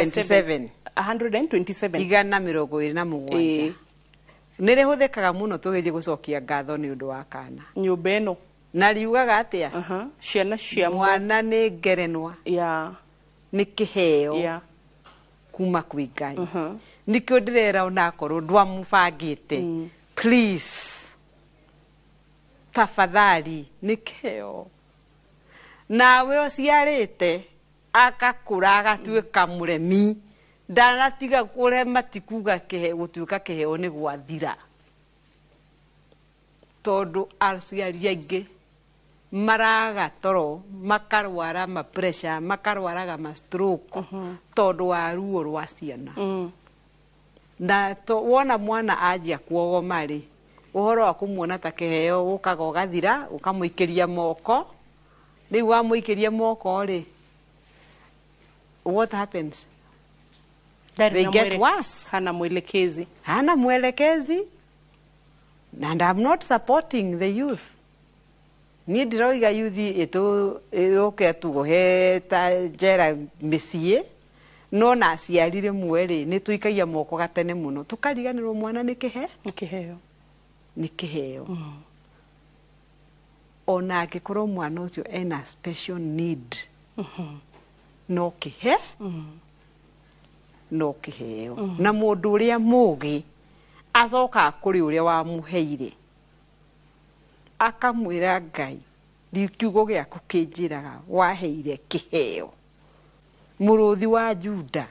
127. 127. 127. Nĩ rĩhũthĩkaga mũno tũgĩthiĩ gũcokia ngatho nĩ ũndũ wa kana. Nyũmba ĩno. Na riugaga atĩa? Ciana cia mwana nĩ ngerenwa. Nĩ kĩheo. Kuma kwĩ Ngai. Nĩkĩo ndĩrera onakorwo ndwamũbangĩte. Please. Tafadhali nĩ kĩheo. Nawe ũciarĩte akakũra agatuĩka mũremi. Ndanatiga kũrema ti kuga gũtuĩka kĩheo nĩ gwathira. Tondũ aciari aingĩ maraga toro, makarwara ma pressure, makarwaraga ma stroke, tondũ wa ruo rwa ciana. Na wona mwana anjia kuogoma rĩ, ũhoro wa kũmuona ta kĩheo ũkaga ũgathira, ũkamũikĩria moko. Rĩu wamũikĩria moko rĩ, what happens? They get worse. Hana mwelekezi. Hana mwelekezi. And I'm not supporting the youth. Niĩ ndiroiga youth ĩũke tuohe ta njera mĩciĩ, no na aciari rĩmwe rĩ, nĩ tũikagia moko gatene mũno, tũkariganĩrwo mwana nĩ kĩhe? Nĩ kĩheo. Nĩ kĩheo. Ona angĩkorwo mwana ũcio ena special need, no kĩhe? No kĩheo. Na mũndũ ũrĩa mũgĩ acokaga kũrĩ ũrĩa wamũheire, akamwĩra Ngai, kiugo gĩaku kĩnjĩraga waheire kĩheo. Mũrũthi wa Juda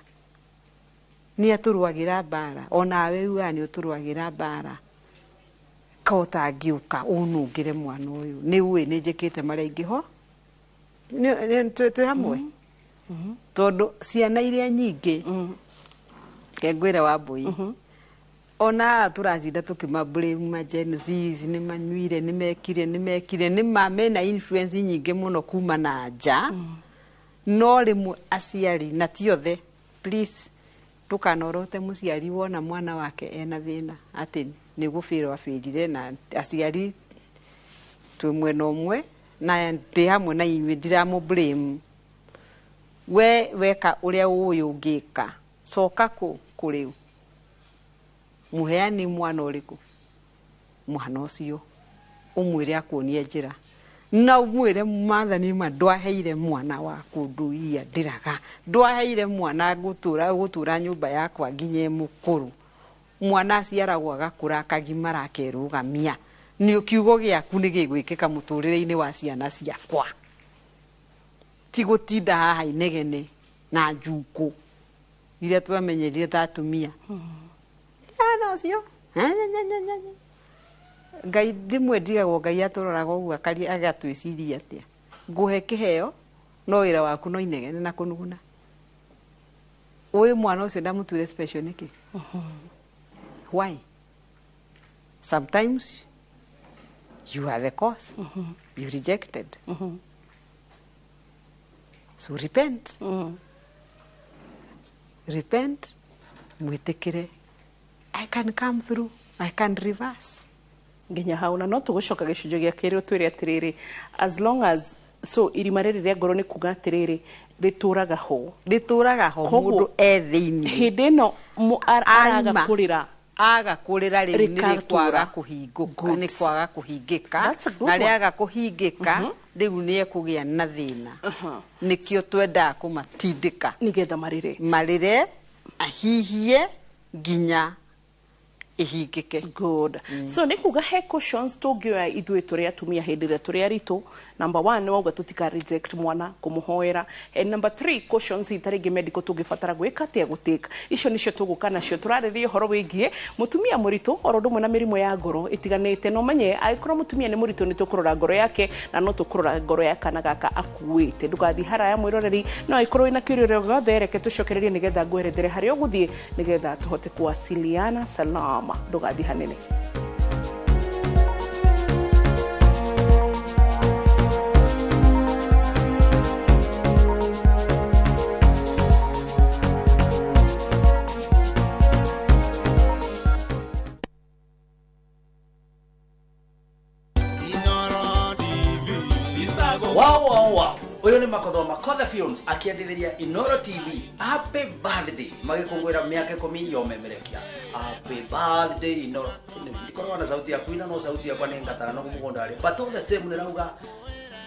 nĩ atũrũagĩra mbara, onawe ugaga nĩ ũtũrũagĩra mbara. Ka ũtangĩũka ũnũngĩre mwana ũyũ, nĩ ũĩ nĩ njĩkĩte marĩa ingĩho. Twĩ hamwe. Tondũ ciana iria nyingĩ, ke ngwĩre Wambũi, ona tũratinda tũkĩma blame ma Gen Zs, nĩ manyuire, nĩ mekire, nĩ mekire, nĩ ma mena influence nyingĩ mũno kuma na nja. No rĩmwe aciari, na ti othe, please, ndũkanorote mũciari wona mwana wake ena thĩna atĩ nĩ gũbĩrwo abĩrire, na aciari twĩ mwena ũmwe, na ndĩ hamwe na inyuĩ, ndiramũ blame. We weka ũrĩa ũĩ ũngĩka, coka kũrĩ mũheani mwana ũrĩkũ? Mwana ũcio ũmwĩre akuonie njĩra, na ũmwĩre maathani ma ndwaheire mwana waku ndũ iria ndĩraga, ndwaheire mwana gũtũra nyũmba yakwa nginya mũkũrũ. Mwana aciaragwo agakũra akagimara akerũgamia. Nĩ kiugo gĩaku nĩ gĩgwĩkĩka mũtũrĩre-inĩ wa ciana ciakwa. Ti gũtinda haha inegene na njukũ iria twamenyerire ta atumia. Mwana ũcio Ngai rĩmwe ndigagwo Ngai atũroraga ũguo agatwĩciria atĩa, ngũhe kĩheo no wĩra waku no inegene na kũnuguna. Ũĩ mwana ũcio ndamũtuire special nĩkĩ? Why? Sometimes you are the cause. You rejected. So repent. Repent, mwĩtĩkĩre. I can come through. I can reverse. Nginya hau na no tũgũcoka gĩcunjĩ gĩa kerĩ ũtwĩre atĩrĩrĩ, as long as so irima rĩrĩ rĩa ngoro nĩ kuga atĩrĩrĩ rĩtũraga ho. Rĩtũraga ho mũndũ e thĩinĩ. Hĩndĩ ĩno araga kũrĩra. Aga kũrĩra rĩu nĩ kwaga kũhingũka, nĩ kwaga kũhingĩka, na rĩaga kũhingĩka rĩu nĩ ekũgĩa na thĩna. Nĩkĩo twendaga kũmatindĩka nĩgetha marĩre. Marĩre, ahihie nginya ihingĩke. Good. So nĩ kuga he cautions tũngĩoya ithuĩ tũrĩ atumia hĩndĩ ĩrĩa tũrĩ aritũ. Number 1 nĩ wauga tũtika reject mwana kũmũhoera. And number 3 cautions ta rĩngĩ medical tũngĩbatara gwĩka atĩa gũtake. Icio nĩcio tũgũka nacio tũrarĩrĩria ũhoro wĩgiĩ mũtumia mũritũ oro ũndũ ũmwe na mĩrimũ ya ngoro ĩtiganĩte. No menye angĩkorwo mũtumia nĩ mũritũ nĩ tũkũrora ngoro yake na no tũkũrora ngoro ya kana gaka akuĩte. Ndũgathiĩ haraya mwĩroreri, no angĩkorwo wĩna kĩũria o gĩothe reke tũcokererie nĩgetha ngwerethere harĩa ũgũthiĩ nĩgetha tũhote kuwasiliana salama. Ndũgathiĩ hanene. Wow, wow, wow. Uyu ni Makothoma Makotha Films akiendithiria Inoro TV happy birthday magikungwira miaka 10 yomemerekia. Happy birthday Inoro. Ndikorwa na sauti ya kuina no sauti yakwa ni ngatana no mugunda ari. But all the same nirauga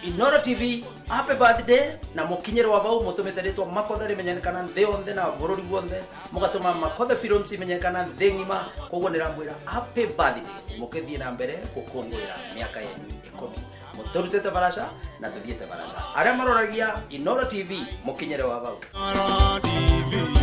Inoro TV happy birthday na mukinyirwa bau mutumite ritwa Makotha rimenyekana nthi yonthe na bururi guonthe mugatuma Makotha Films imenyekana nthi ng'ima. Koguo niramwira happy birthday mukithie na mbere gukungwira miaka yenyu 10 muturutete barasha na tuthiete barasha aria maroragia Inoro TV mukinyire wa bau. Inoro TV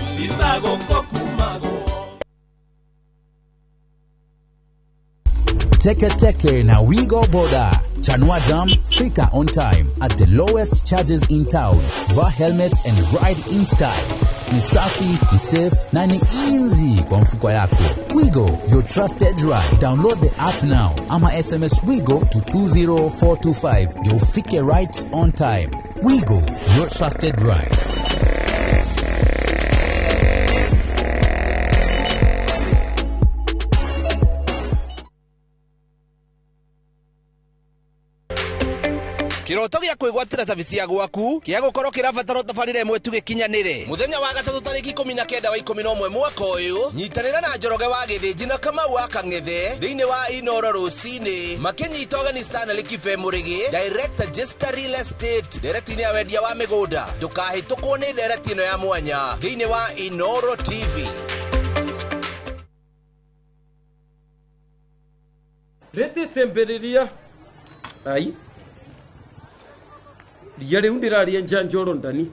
Teke Teke na Wigo Boda. Chanua Jam, fika on time at the lowest charges in town. Vaa helmet and ride in style. Ni safi, ni safe na ni easy kwa mfuko yako. Wigo, your trusted ride. Download the app now. Ama SMS Wigo to 20425. You'll fike right on time. Wigo, your trusted ride. Kiroto gĩa kwĩgwatĩra cabici ya gwaku kĩa gũkorwo kĩrabatara tabarĩra ĩmwe tu gĩkinyanĩre. Mũthenya wa gatatũ tarĩki 19 wa 11 mwaka ũyũ, nyitanĩra na Njoroge wa Gĩthĩnji na Kamau wa Kang'ethe thĩinĩ wa Inoro rũcinĩ makĩnyita ũgeni Stanley Kibe Mũrĩgĩ, Director Jester Real Estate, ndereti-inĩ ya wendia wa mĩgũnda. Ndũkahĩtũkwo nĩ ndereti ĩno ya mwanya thĩinĩ wa Inoro TV. Rĩtĩ cemberiria ai ria riu ndiraria njanjoro ndani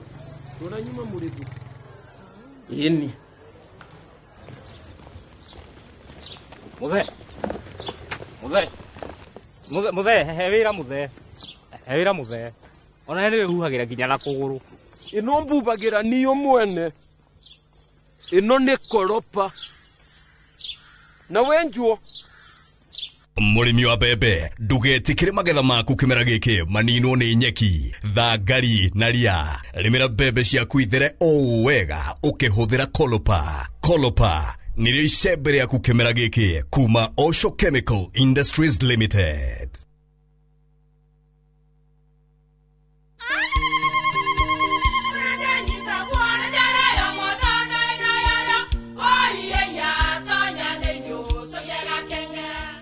turanyuma murigu ini muthe muthe muthe muthe he wira muthe he wira muthe ona ni wihuhagira nginya na kuguru ino mbubagira niyo mwene ino ni koropa na wenjuo. Mũrĩmi wa mbembe ndũgetĩkĩre magetha maku kĩmera gĩkĩ maninwo nĩ nyeki thangari na ria. Rĩmĩra mbembe ciaku ithere o wega ũkĩhũthĩra Kolopa. Kolopa nĩrĩo icembe rĩaku kĩmera gĩkĩ kuma Osho Chemical Industries Limited.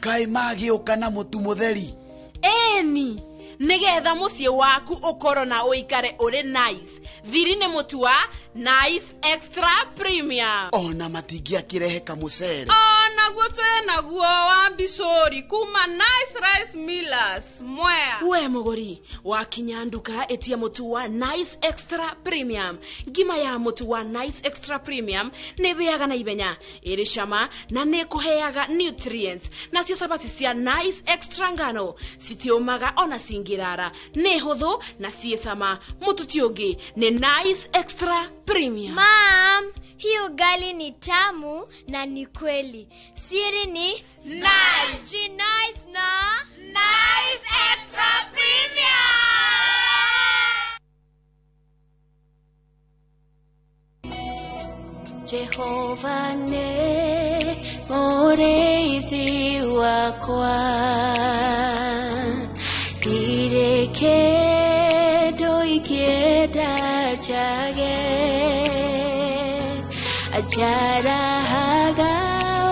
Kai magĩũka na mũtu mũtheri. Eni nigetha mũciĩ waku ũkorwo na ũikare ũrĩ nice. Thiri nĩ mũtu wa Nice Extra Premium. Ona matingĩakĩrehe kamũcere. Onaguo twĩnaguo wa mbicũri kuma Nice Rice Millers Mwea. We mũgũri wakinya nduka ĩtia mũtu wa Nice Extra Premium. Ngima ya mũtu wa Nice Extra Premium nĩ ĩhĩaga na ihenya, ĩrĩ cama na nĩ ĩkũheaga nutrients. Nacio cabaci cia Nice Extra ngano citiũmaga ona cingĩrara, nĩ hũthũ na ciĩ cama. Mũtu ti ũngĩ nĩ Nice Extra Premium. Mom, hii ugali ni tamu na ni kweli. Siri ni Nice. Nice na Nice Extra Premium. Jehova ne mũrĩithi wakwa, ndirĩ kĩndũ ingĩenda njage. Anjarahaga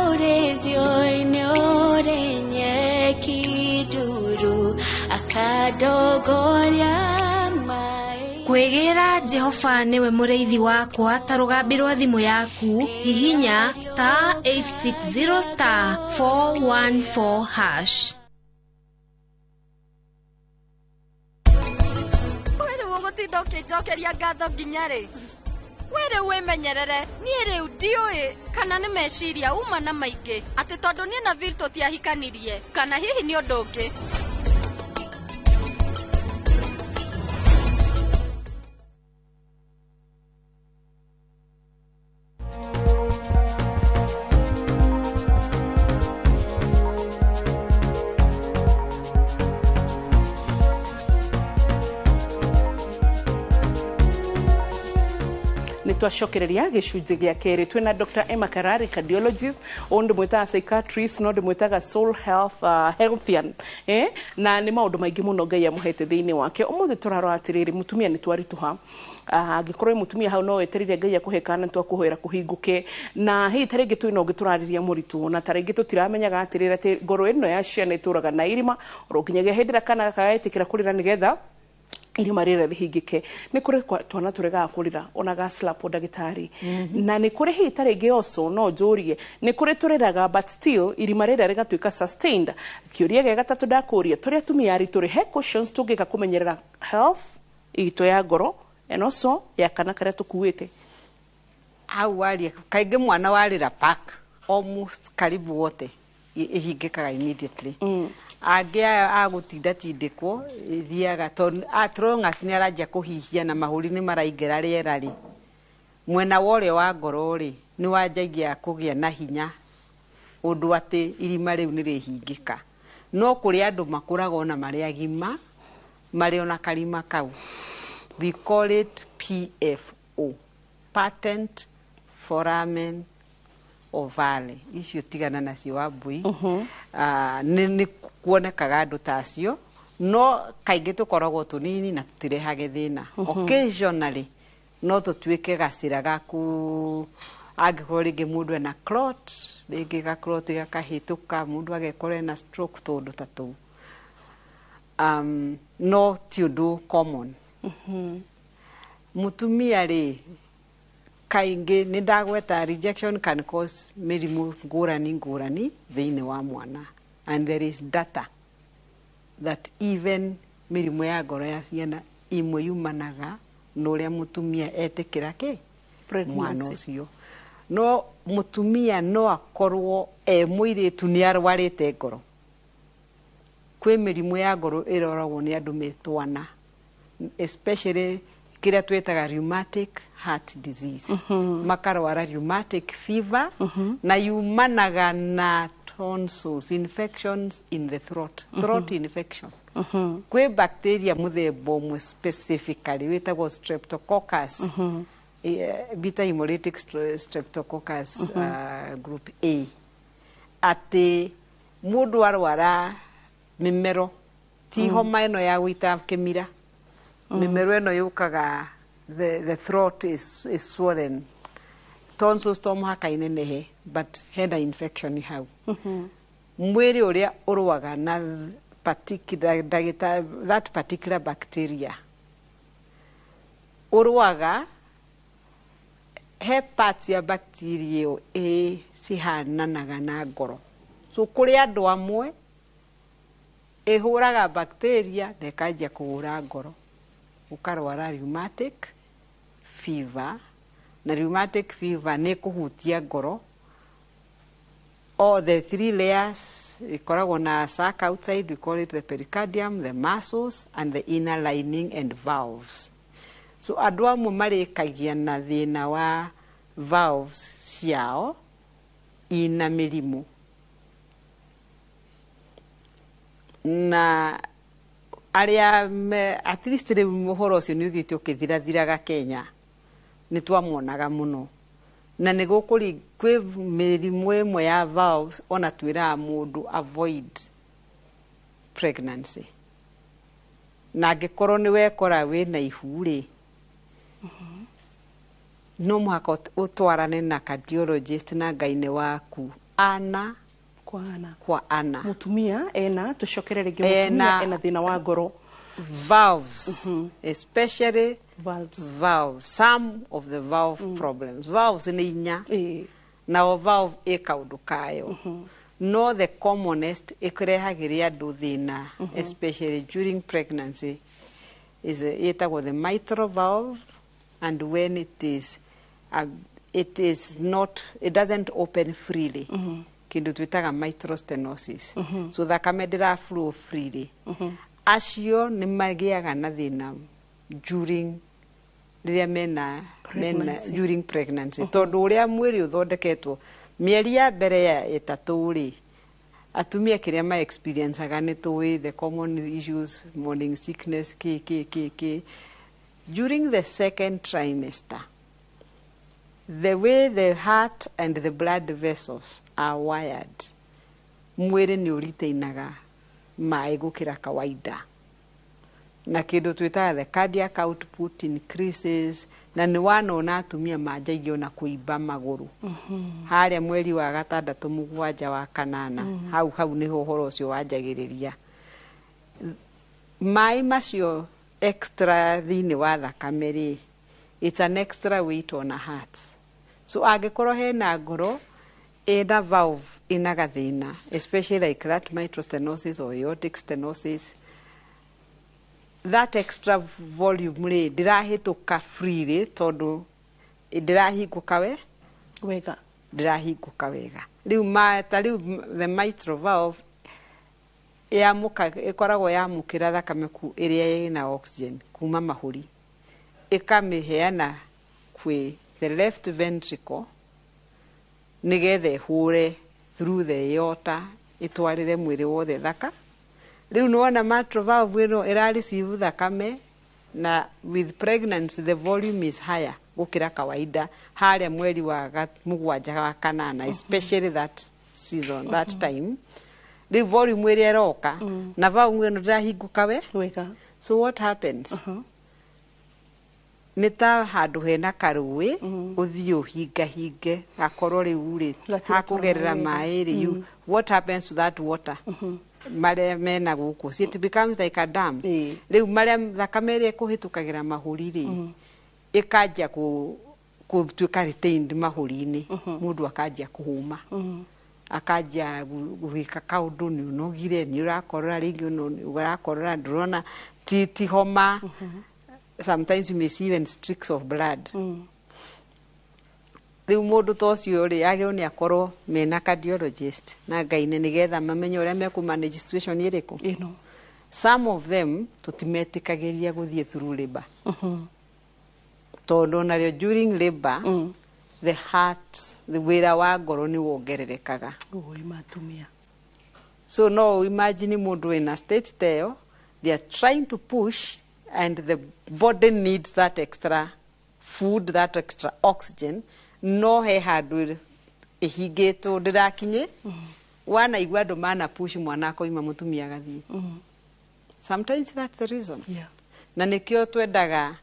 ũrĩithio-inĩ ũrĩ nyeki nduru, akandongoria maĩ. Kwĩgĩra Jehova nĩwe mũrĩithi wakwa ta rũgambi rwa thimũ yaku, hihinya *860 *414#. Wewe ũgũtinda ũkĩnjokeria ngatho nginya rĩ? We rĩu wĩmenyerere, niĩ rĩu ndiũĩ kana nĩ meciria uma na maingĩ atĩ tondũ niĩ na Bill tũtiahikanirie, kana hihi nĩ ũndũ ũngĩ. Twacokereria gĩcunjĩ gĩa kerĩ, twĩna Dr. Emma Karari, cardiologist, ũũ ndĩmwĩtaga psychiatrist, no ndĩmwĩtaga soul health, healthian, eh? Na nĩ maũndũ maingĩ mũno Ngai amũhete thĩinĩ wake. Ũmũthĩ tũrarora atĩrĩrĩ, mũtumia nĩ twaritũha. Angĩkorwo wĩ mũtumia hau no wetereire Ngai akũhe kana, twakũhoera kũhingũke. Na hihi ta rĩngĩ twĩna ũngĩ tũrarĩria mũritũ, na ta rĩngĩ tũtiramenyaga atĩrĩrĩ atĩ ngoro ĩno ya ciana ĩtũraga na irima oro nginyagia hĩndĩ ĩrĩa kana gaka gagetĩkĩra kũrĩra nĩgetha irima rĩrĩa rĩhingĩke. Nĩ kũrĩ twana tũregaga kũrĩra ona gaslapwo, ndagĩtarĩ, na nĩ kũrĩ hihi ta rĩngĩ also no njũrie, nĩ kũrĩ tũrĩraga but still irima rĩrĩa rĩgatuĩka sustained. Kĩũria gĩa gatatũ ndakũria, tũrĩ atumia aritũ rĩ, he cautions tũngĩka kũmenyerera health itũ ya ngoro and also ya kana karĩa tũkuĩte? Hau waria, kaingĩ mwana warĩra park, almost karibu wote ĩhingĩkaga immediately. Angĩ aya agũtinda tindĩkwo ĩthiaga tondũ at long as nĩ aranjia kũhihia na mahũri nĩ maraingĩra rĩera rĩ, mwena wa ũrĩo wa ngoro rĩ, nĩ wanjagia kũgĩa na hinya ũndũ atĩ irima rĩu nĩ rĩhingĩka. No kũrĩ andũ makũraga ona marĩ agima marĩ ona karima kau. We call it PFO, patent foramen ovale. Icio tigana nacio, Wambui. Nĩ kuonekaga andũ ta acio, no kaingĩ tũkoragwo tũnini na tũtirehage thĩna. Occasionally no tũtuĩke gacĩra gaku angĩkorwo rĩngĩ mũndũ ena clot, rĩngĩ ga clot gakahĩtũka, mũndũ agekora ena stroke, tũũndũ ta tũu, no ti ũndũ common. Mũtumia rĩ, kaingĩ nĩ ndagweta rejection can cause mĩrimũ ngũrani ngũrani thĩinĩ wa mwana, and there is data that even mĩrimũ ya ngoro ya ciana imwe yumanaga na ũrĩa mũtumia etĩkĩra kĩ mwana Pregnancy. ũcio. No mũtumia no akorwo e mũirĩtu nĩ arwarĩte ngoro. Kwĩ mĩrimũ ya ngoro ĩroragwo nĩ andũ me twana, especially kĩrĩa twĩtaga rheumatic heart disease. Makarwara rheumatic fever na yumanaga na tonsils infections in the throat, throat infection. Kwĩ bacteria mũthemba ũmwe specifically wĩtagwo streptococcus, beta hemolytic streptococcus group A, atĩ mũndũ arwara mĩmero, ti homa ĩno ya gũita kĩmira, mĩmero ĩno yũkaga, the throat is swollen, tonsils to mũhaka inenehe, but hena infection hau. Mwĩrĩ ũrĩa ũrũaga na particular, ndagĩta, that particular bacteria ũrũaga he parts ya bacteria ĩyo ĩ cihananaga na ngoro. So kũrĩ andũ amwe ĩhũraga bacteria na ĩkanjia kũhũra ngoro, ũkarwara rheumatic fever. Na rheumatic fever nĩ kũhutia ngoro, all the three layers ikoragwo na sac outside, we call it the pericardium, the muscles and the inner lining and valves. So andũ amwe marĩkagia na thĩna wa valves ciao ina mĩrimũ, na arĩa at least rĩu ũhoro ũcio nĩ ũthiĩte ũkĩthirathiraga. Kenya nĩ twamonaga mũno, na nĩ gũkũri kwĩ mĩrimũ ĩmwe ya valves ona twĩraga mũndũ avoid pregnancy, na angĩkorwo nĩ wekora wĩna ihu rĩ, no mũhaka ũtwarane na cardiologist na gynae waku ana kwa ana. Kwa ana. Mutumia ena, tucokere rĩngĩ, mutumia ena thĩna wa ngoro. Valves, especially valves. Valves, some of the valve problems. Valves nĩ inya, nao valve ĩ kaũndũ kayo, no the commonest ĩkĩrehagĩria andũ thĩna, especially during pregnancy, is ĩtagwo the mitral valve, and when it is not, it doesn't open freely, kĩndũ twĩtaga mitral stenosis. So thakame ndĩra flow freely. Acio nĩ magĩaga na thĩna during rĩrĩa mena Pregnancy. During pregnancy, tondũ ũrĩa mwĩrĩ ũthondeketwo, mĩeri ya mbere ya ĩtatũ rĩ, atumia kĩrĩa ma experienceaga nĩ tũĩ the common issues, morning sickness, kĩ kĩ kĩ kĩ. During the second trimester The way the heart and the blood vessels are wired, mwĩrĩ nĩ ũritainaga maĩ gũkĩra kawaida, na kĩndũ twĩtaga the cardiac output increases, na nĩ wanona atumia manjagia ona kũimba magũrũ harĩa mweri wa gatandatũ, mũgwanja, wa kanana. Hau hau nĩho ũhoro ũcio wanjagĩrĩria. Maĩ macio extra thĩinĩ wa thakame rĩ, it's an extra weight on a heart. So angĩkorwo hena ngoro ĩna valve ĩna gathĩna, especially like that mitral stenosis or aortic stenosis, that extra volume rĩ ndĩrahĩtũka freely tondũ ndĩrahingũka we wega. Ndĩrahingũka wega. Rĩu ta rĩu the mitral valve yamũka, ĩkoragwo yamũkĩra thakame ĩrĩa ĩna oxygen kuma mahũri, ĩkamĩheana kwĩ the left ventricle nĩgetha ĩhũre through the aorta, ĩtwarĩre mwĩrĩ wothe thaka. Rĩu nĩwona mitral valve ĩno ĩra receive thakame, na with pregnancy the volume is higher gũkĩra kawaida harĩa mweri wa mũgwanja, wa kanana, especially that season, that time. Rĩu volume ĩrĩa ĩroka na valve ĩno ndĩrahingũka we wega. So what happens nĩ ta handũ hena karũĩ, ũthiĩ ũhingahinge, gakorwo rĩu rĩ hakũgerera maĩ rĩ, what happens to that water marĩa mena gũkũ? So it becomes like a dam. Rĩu marĩa thakame ĩrĩa ĩkũhĩtũkagĩra mahũri rĩ, ĩkanjia gũtuĩka retained mahũri-inĩ. Mũndũ akanjia kũhũma, akanjia gwĩka kaũndũ, nĩ ũnogire, nĩ ũrakorora rĩngĩ, ũrakorora, ndũrona ti homa. Sometimes you may see even streaks of blood. Rĩu mũndũ ta ũcio rĩ, agĩrĩirwo nĩ akorwo mena cardiologist na ngaine nĩgetha mamenye ũrĩa mekũ manage situation ĩrĩkũ. Ĩno. Some of them tũtimetĩkagĩria gũthiĩ through labor, tondũ onarĩo during labor the heart, the wĩra wa ngoro nĩ wongererekaga. Oi, matumia. So no imagine mũndũ wĩna state ta ĩyo, they are trying to push and the body needs that extra food, that extra oxygen, no he handũ ĩhingĩtwo ndĩrakinye. Wanaigua andũ mana push mwana akoima, mũtumia agathiĩ. Sometimes that's the reason. Na nĩkĩo twendaga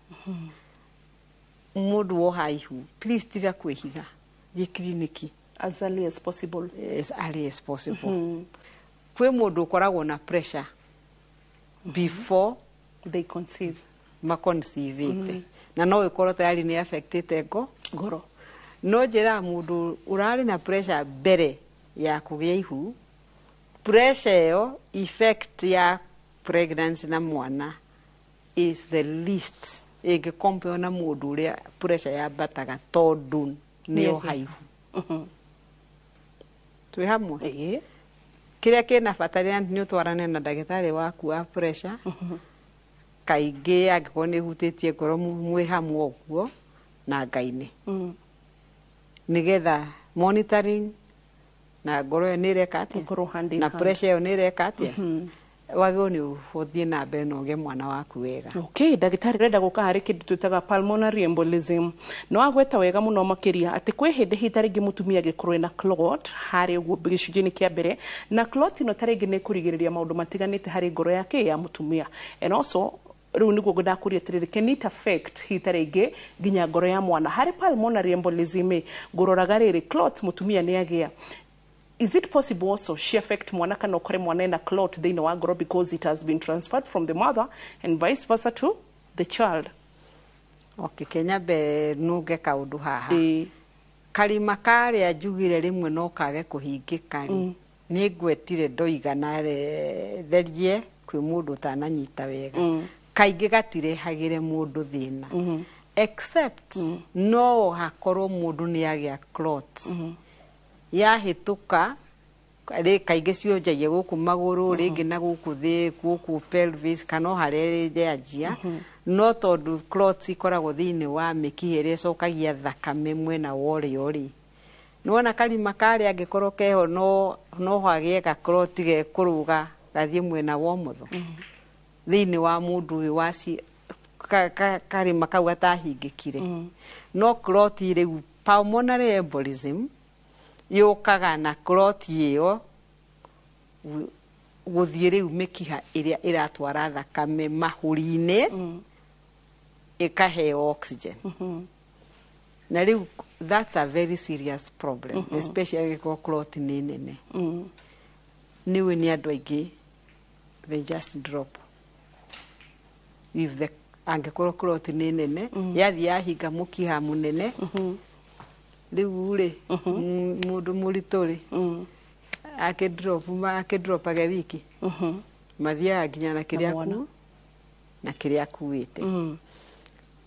mũndũ woha ihu, please tiga kwĩhitha, thiĩ kiriniki as early as possible. As early as possible. Kwĩ mũndũ ũkoragwo na pressure before they conceive. Maconceive, na no ĩkorwo tayari nĩ affectĩte ngoro. No njĩraga mũndũ ũrarĩ na pressure mbere ya kũgĩa ihu, pressure ĩyo, effect ya pregnancy na mwana is the least ĩngĩcompare na mũndũ ũrĩa pressure yambataga tondũ nĩ oha ihu. Twĩ hamwe? Kĩrĩa kĩna bata nĩ ũtwarane na ndagĩtarĩ waku wa pressure kaingĩ, angĩkorwo nĩ ĩhutĩtie ngoro, mwĩ hamwe ũguo na ngainĩ, nĩgetha monitoring na ngoro ĩyo nĩ ĩreka atĩa Ngorwo hand in na hand. pressure ĩyo nĩ ĩreka atĩa. Wagĩrĩirwo nĩ ũthiĩ na mbere na ũgĩe mwana waku wega. Okay, ndagĩtarĩ, ndĩrenda gũka harĩ kĩndũ twĩtaga pulmonary embolism. No agweta wega mũno makĩria atĩ kwĩ hĩndĩ hihi ta rĩngĩ mũtumia angĩkorwo ena clot harĩ ũguo gĩcunjĩ-inĩ kĩa mbere, na clot ĩno ta rĩngĩ nĩ ĩkũrigĩrĩria maũndũ matiganĩte harĩ ngoro yake ya mũtumia. And also rĩu nĩguo ndakũria atĩrĩrĩ, can it affect hihi ta rĩngĩ nginya ngoro ya mwana? Harĩ pulmonary embolism ĩ, ngũroraga rĩrĩ, clot mũtumia nĩ agĩa, is it possible also she affect mwana, kana ũkore mwana ena clot thĩinĩ wa ngoro because it has been transferred from the mother and vice versa to the child? Okay, Kenya mbe nunge kaũndũ haha. Karima karĩa njugire rĩmwe no kage kũhingĩka rĩ, nĩ ngwetire ndoiga na therie kwĩ mũndũ ũtananyita wega. Kaingĩ gatirehagĩre mũndũ thĩna, except no hakorwo mũndũ nĩ agĩa clot yahĩtũka rĩ, kaingĩ cionjagia gũkũ magũrũ, rĩngĩ na gũkũ thĩ, gũkũ pelvis, kana o harĩa yanjia. No tondũ clots ikoragwo thĩinĩ wa mĩkiha ĩrĩa ĩcokagia thakame mwena wa ũrĩo rĩ, nĩwona karima karĩa angĩkorwo keho, no hagĩe ga clot gekũrũga gathiĩ mwena wa ũmotho thĩinĩ wa mũndũ ũyũ waci karima kau gatahingĩkire. No clot rĩu Pulmonary embolism yũkaga na clot ĩyo gũthiĩ rĩu mĩkiha ĩrĩa ĩratwara thakame mahũri-inĩ, ĩkaheo oxygen, na rĩu that's a very serious problem, especially angĩkorwo clot nĩ nene. Nĩũĩ nĩ andũ aingĩ, they just drop if the angĩkorwo clot nĩ nene, yathiĩ yahinga mũkiha mũnene. Rĩu rĩ, mũndũ mũritũ rĩ, akĩdrop akĩdropage wiki, mathiaga nginya na kĩrĩa mwana. na kĩrĩa akuĩte.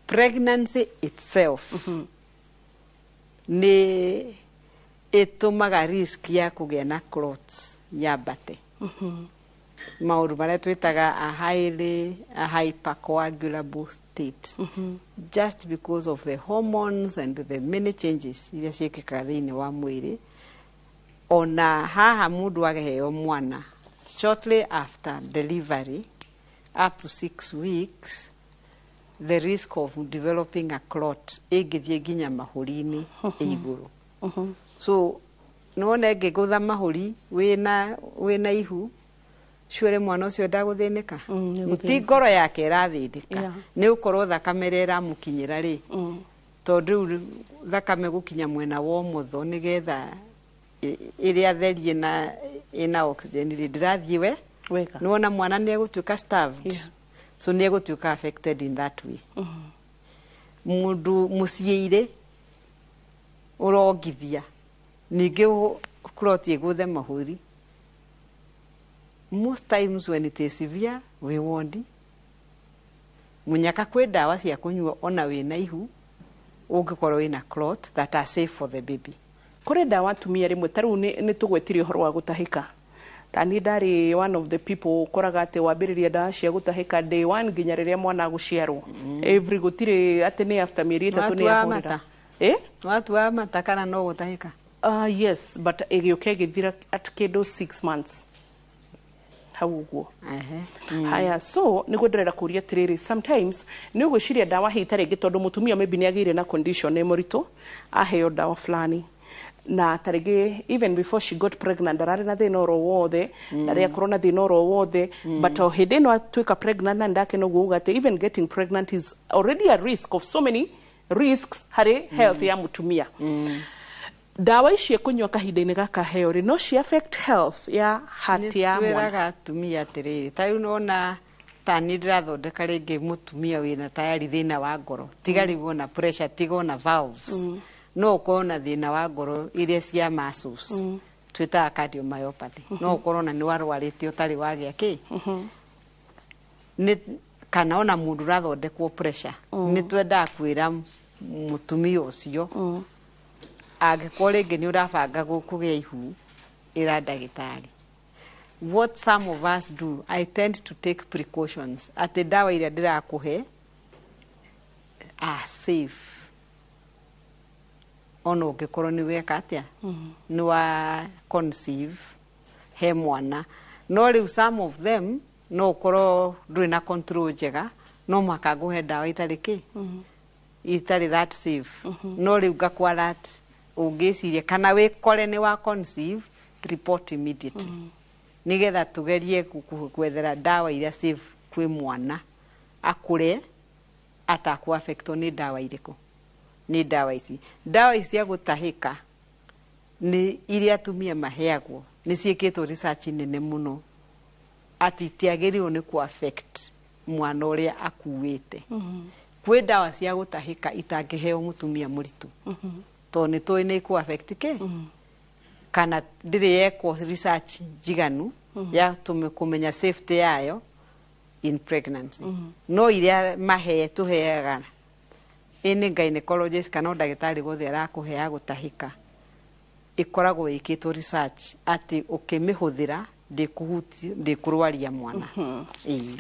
Pregnancy itself nĩ ĩtũmaga risk ya kũgĩa na clots yambate, maũndũ marĩa twĩtaga a highly a hypercoagulable state, just because of the hormones and the many changes iria ciĩkĩkaga thĩinĩ wa mwĩrĩ. Ona haha mũndũ agĩheo mwana, shortly after delivery, up to 6 weeks, the risk of developing a clot ĩngĩthiĩ nginya mahũri-inĩ ĩ igũrũ. So nĩwona ĩngĩgũtha mahũri wĩna ihu cuere, mwana ũcio ndagũthĩnĩka. Nĩegũthĩnĩka. Ti ngoro yake ĩrathĩnĩka, nĩ gũkorwo thakame ĩrĩa ĩramũkinyĩra rĩ, tondũ rĩu thakame gũkinya mwena wa ũmotho nĩgetha ĩrĩa therie na ĩna oxygen rĩ, ndĩrathiĩ we wega. Nĩwona mwana nĩ egũtuĩka starved. So nĩ egũtuĩka affected in that way. Mũndũ mũciĩire ũrongithia ningĩ clot ĩgũthe mahũri, most times when it is severe, wĩ wondi mũnyaka. Kwĩ ndawa cia kũnyua ona wĩna ihu ũngĩkorwo wĩna clot that are safe for the baby. Kũrĩ ndawa atumia rĩmwe ta rĩu nĩ tũgwetirie ũhoro wa gũtahĩka. Ta niĩ ndarĩ one of the people ũkoraga atĩ wambĩrĩria ndawa cia gũtahĩka day one nginya rĩrĩa mwana agũciarwo, every, gũtirĩ atĩ nĩ after mĩeri 3 nĩ Nĩwatuaga ahorera. mata? Eh? Watua mata kana no gũtahĩka? Yes, but ĩgĩũka ĩgĩthira at kĩndũ 6 months hau ũguo. Haya, so nĩguo ndĩrenda kũria atĩrĩrĩ, sometimes nĩ ũgwĩciria ndawa hihi ta rĩngĩ tondũ mũtumia maybe nĩ agĩire na condition nĩ mũritũ, aheo ndawa fulani, na ta rĩngĩ even before she got pregnant ndararĩ na thĩna oro wothe, ndarĩ akorwo na thĩna oro wothe, but o hĩndĩ ĩno atuĩka pregnant, na ndakena ũguo uga atĩ even getting pregnant is already a risk of so many risks harĩ health ya mũtumia. Ndawa ici ekũnyua kahinda-inĩ gaka heo rĩ, no ci affect health ya heart ya mwana? Twĩraga atumia atĩrĩrĩ, ta rĩu nona ta niĩ ndĩrathondeka rĩngĩ mũtumia wĩna tayari thĩna wa ngoro, tiga rĩu ona pressure, tiga ona valves, no ũkorwo na thĩna wa ngoro iria cia muscles, twĩtaga cardiomyopathy. No ũkorwo na nĩ warwarĩte ũtarĩ wagĩa kĩ nĩ, kana ona mũndũ ũrathondekwo pressure. Nĩ twendaga kwĩra mũtumia ũcio, angĩkorwo rĩngĩ nĩ ũrabanga kũgĩa ihu, ĩra ndagĩtarĩ. What some of us do, I tend to take precautions atĩ ndawa iria ndĩrakũhe are safe ona ũngĩkorwo nĩ weka atĩa, nĩ wa conceive he mwana. No rĩu some of them no ũkorwo ndũrĩ na control njega, no mũhaka ngũhe ndawa itarĩ kĩ, itarĩ that safe. No rĩu ngakwa that ũngĩciria kana wĩkore nĩ wa conceive, report immediately, nigetha tugerie gwethera ndawa iria safe kwĩ mwana akũre atakũ affectwo nĩ ndawa irĩkũ, nĩ ndawa ici. Ndawa ici cia gũtahĩka nĩ iria atumia maheagwo, nĩ ciĩkĩtwo research nene mũno atĩ itiagĩrĩirwo nĩ kũ affect mwana ũrĩa akuĩte. Kwĩ ndawa cia gũtahĩka itangĩheo mũtumia mũritũ, tondũ nĩ tũĩ nĩ ikũ affect kĩ, kana ndĩrĩ yekwo research njiganu ya kũmenya safety yayo in pregnancy. No iria mahe tũheaga ĩnĩ gynecologist kana o ndagĩtarĩ wothe arakũheaga gũtahĩka, ĩkoragwo ĩkĩtwo research atĩ ũkĩmĩhũthĩra Ndĩkũhuti ndĩkũrwaria mwana.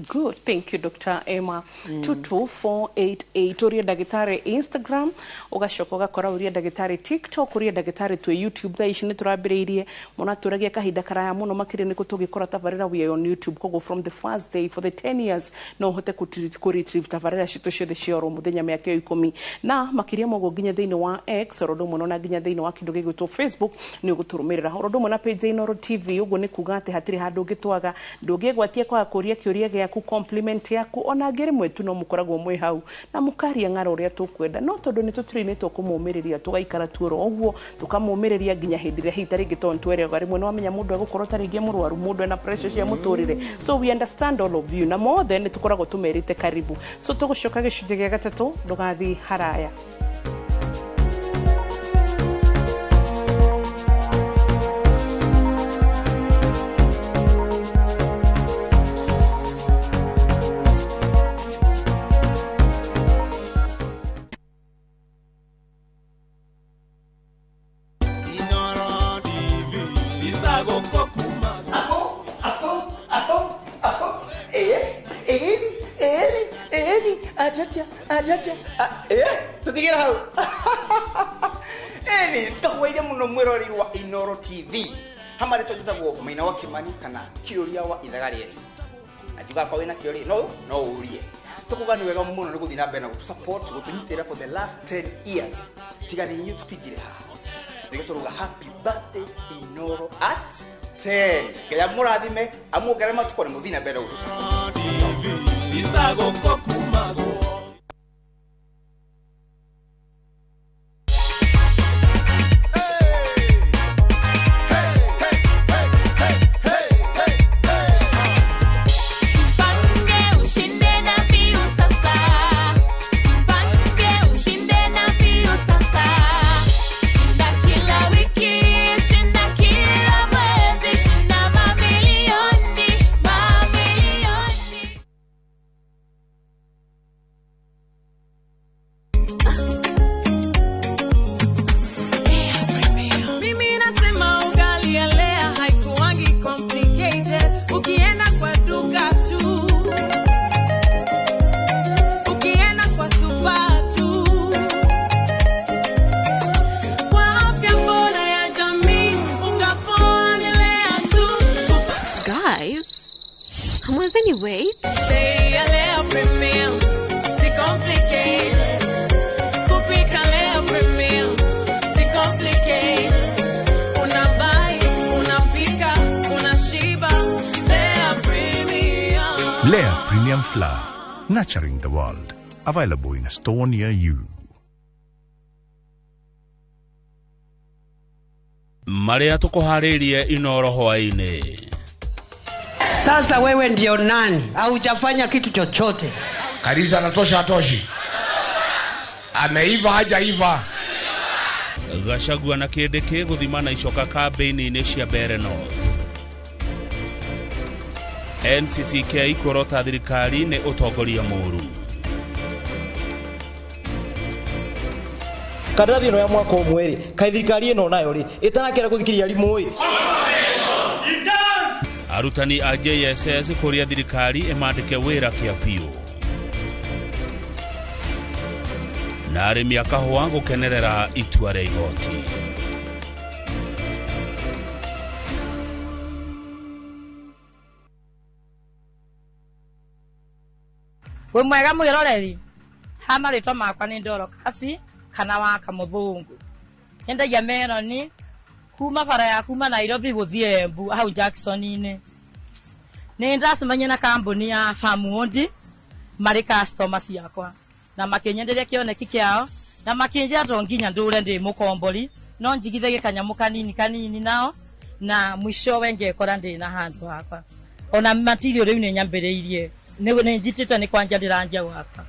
Good, thank you, Dr. Emma. 22488 urie ndagĩtarĩ Instagram, ũgacoka ũgakora urie ndagĩtarĩ TikTok, urie ndagĩtarĩ twĩ YouTube. Thaa ici nĩ tũrambĩrĩirie mũno, tũragia kahinda karaya mũno makĩria nĩkũ tũngĩkora tabarĩra. We are on YouTube, koguo from the first day for the 10 years no ũhote kũ retrieve tabarĩra citũ ciothe cia oro mũthenya mĩaka ĩyo 10 na makĩria moguo, nginya thĩinĩ wa X oro ũndũ ũmwe na nginya thĩinĩ wa kĩndũ gĩgwĩtwo Facebook nĩ ũgũtũrũmĩrĩra oro ũndũ ũmwe na page ya Inooro TV. Ũguo nĩ kuga atĩ hatirĩ handũ ũngĩtwaga, ndũngĩgwatia kwaga kũria kĩũria gĩaku, compliment yaku, ona angĩ rĩmwe tu no mũkoragwo mwĩ hau na mũkaria ng'aro ũrĩa tũkwenda, no tondũ nĩ tũtũrĩnĩtwo kũmũmĩrĩria, tũgaikara tu oro ũguo tũkamũmĩrĩria nginya hĩndĩ ĩrĩa hihi tarĩngĩ tondũ nĩtwerega rĩmwe nĩ wamenya mũndũ egũkorwo tarĩngĩ mũrwaru, mũndũ ena pressure cia mũtũrĩre. So we understand all of you na mothe nĩ tũkoragwo tũmerĩte karibu. So tũgũcoka gĩcunjĩ gĩa gatatũ, ndũgathiĩ haraya. Tutigire hau ĩni tũkwaire mũno mwĩroreri wa Inooro TV hamarĩ tũnjĩtagwo Maina wa Kimani kana kĩũria wa ithaga rĩetu na njugaga kwa wĩna kĩũria no ũrie. Tũkuga nĩ wega mũno nĩ gũthiĩ na mbere na gũtũ-support, gũtũnyitĩrĩra for the last 10 years. Tiga nĩ inyuĩ tũtingĩrĩ haha. Nĩkĩo tũrauga happy birthday Inooro at 10. Ngai amũrathime, amuongerere matukũ na mũthiĩ na mbere na gũtũ-support. Tupange ushinde na Piu sasa. Tupange ushinde na Piu sasa. Shinda kila wiki, shinda kila mwezi, shinda mamilioni, mamilioni. Mimi nasema ugali ya Lea haikuwangi complicated. Ukienda kwa duka tu, ukienda kwa super tu. Kwa afya bora ya jamii, unga poa ni Lea tu. Guys, hamwezeni wait? Bei ya Lea Premium, si complicated. Kupika Lea Premium, si complicated. Unabuy, unapika, unashiba. Lea Premium. Lea Premium Flour, nurturing the world. Available in a store near you. Marĩa tũkũharĩirie Inooro hwaĩ-inĩ. Sasa wewe ndio nani? Haujafanya kitu chochote. Karisa anatosha atoshi? Ameiva hajaiva? Gachagua na Kindiki gũthimana icoka kambĩini-inĩ cia Mbeere North. NCCK kuorota thirikari nĩ ũtongoria mũũru. Kandarathi ĩno ya mwaka ũmwe rĩ, kaĩ thirikari ĩno nayo rĩ ĩtarakĩra gũthikĩrĩria arimũ ĩ? Arutani a JSS kũria thirikari ĩmandĩke wĩra kĩa biũ. Na arĩmi a kahũa gũkenerera itua rĩa igoti. Wĩ mwega mwĩroreri, ha marĩtwa makwa nĩ Ndoro Kasi kana wa Kamũthũngũ. Nyendagia meroni kuma bara ya kuma Nairobi gũthiĩ Embu hau Jackson-inĩ. Nĩ ndacemania na kambuni ya Famundi marĩ customer ciakwa na makĩnyenderia kĩoneki kĩao na makĩnjĩra to nginya ndũre ndĩ mũkombori no njigithagie kanyamũ kanini kanini nao na mwishowe ngekora ndĩ na handũ hakwa. Ona material rĩu nĩ nyambĩrĩirie nĩ njitĩte nĩ kwanja ndĩranjia gwaka.